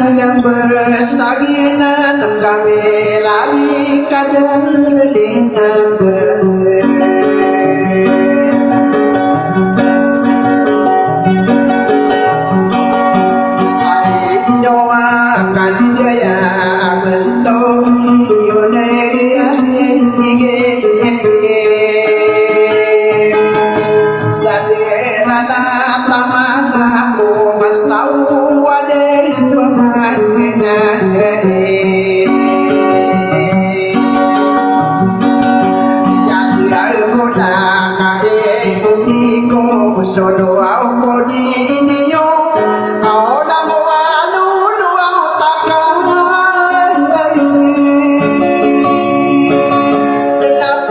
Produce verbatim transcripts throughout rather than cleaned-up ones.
Nang ba sa giyanan a kamilali ka dn di nang ba. Sa ino a kadiyaya a bntong iyo na ige. Sa di rana taman ako masawa di pamangina. Yadi ay mo na ka e mo di ko solo aw ko di niyo. Aw na mo alulu aw takay. Tenap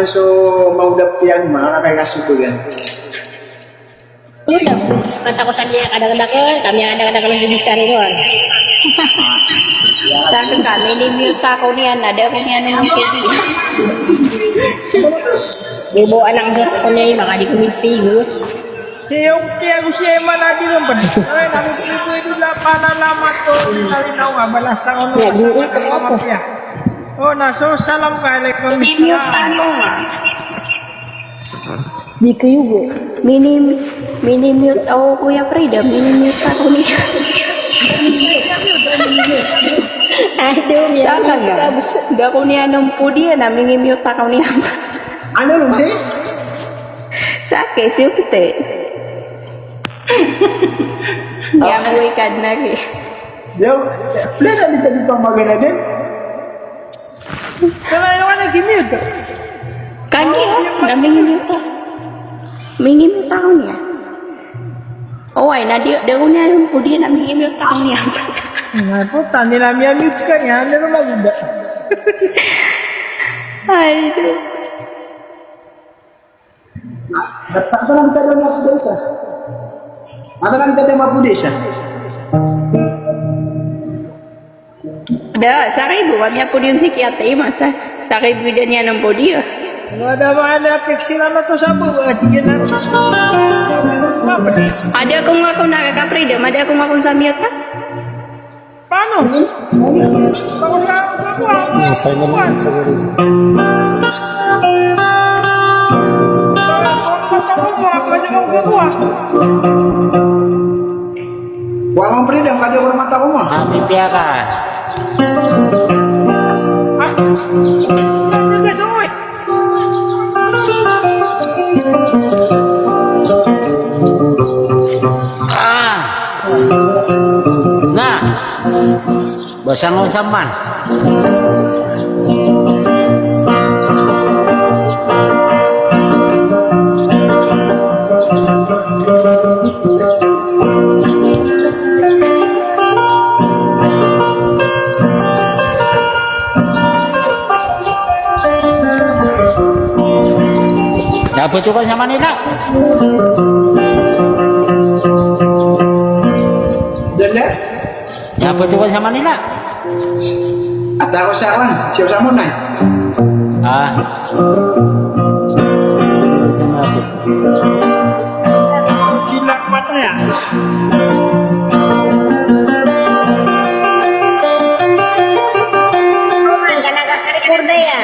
So, maodap iyan, manga kakay ka so ko iyan. Iyo, da. Kata ko sa di kadakdakel, kami a kadakdakel so bisa ri doon. Sa aken ka, minimute ako niyan, na da ako niyan minimute. Di bo anak sa ko niyan, maka di ko mitigo. Tiyo, tiyo, si Eman Adi lang pala. Ay, nami po ito na panalamat ko. Hindi na rin ako, ah, balas ako nung kasama ko, mga piya. Oh, na, so, salam ka, alaikum salam. Minimute ako, ah. Di kayo, bo. Minim-, minimute ako, Kuya Frida. Minimute ako niyan. Aduh, salah ka. Da ako niyan podiyan, na minimute ako niyan. Ano, Lucy? Sa aken, si Ukite. Niyan bo ikad na ki. Di, wala na, di tabi pa magana din. Kala na wala ki-mute. Kaniya, na minimute. Minimute ako niyan. Oway, na di, da ako niyan podiyan, na minimute ako niyan. Nga po, tani na mi-mute ka niyan, ano na maguda? Ay, do. Mataran ka da mapodi isa. Mataran ka da mapodi isa. Da, sa kaibo kami a podiyon si Kiyatay, masa. Sa kaibo da niyan podiyon. Wala ba na pixel ano to sa bo, at yun na. Mapodi. Ada akong akong nakakapri, da, ada akong akong sa mute, ha? Paano? Tapos ka, tapos ka, tapos ka. Tapos ka, tapos ka. Wa man pridam ka di ako na mata ko ma. Ah, pipiya ka. Ah, hindi ka suwi. Ah. Na. Basang on saman. Dapat ko sa Manila. Dali. Aya patukan sa Manila. At ako sa awan, siya sa Munay. Ah. Gilak mata ya. Roman, ka nakarecord na ya.